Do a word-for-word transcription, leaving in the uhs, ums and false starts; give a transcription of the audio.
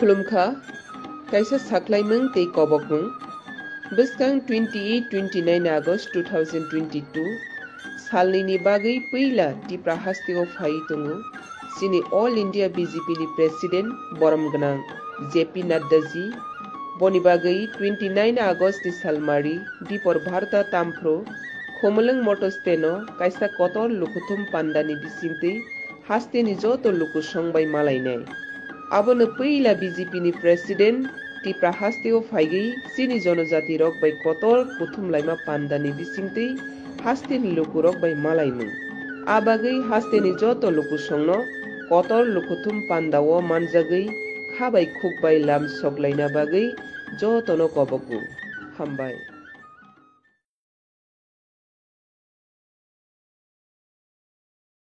Khulumkha, kaisa saklaimung tei kobokmung. Bwskang twenty eight twenty nine August two thousand twenty two salnini bagwi puila Tipra hasteo phaiwi tongo chini All India B J P ni President borom gwnang J P Nadda ji. Boni bagwi twenty nine August ni salmari dipor Bharta Tamphro Khumulwng Motor Stand o kaisa kotor lukhuthum pandani bisingtwi hasteni joto lukusong bai malainai. Abono puila B J P ni President Tipra hasteo phaigwi chini jonojati rok bai kotor kuthum laima pandani bisingtwi hasteni lukurok bai malaimung. A bagwi hasteni joto lukusongno kotor lukhuthum pandao manjagwi kha bai khuk bai lam soklaina bagwi jotono kobogo. Hambai.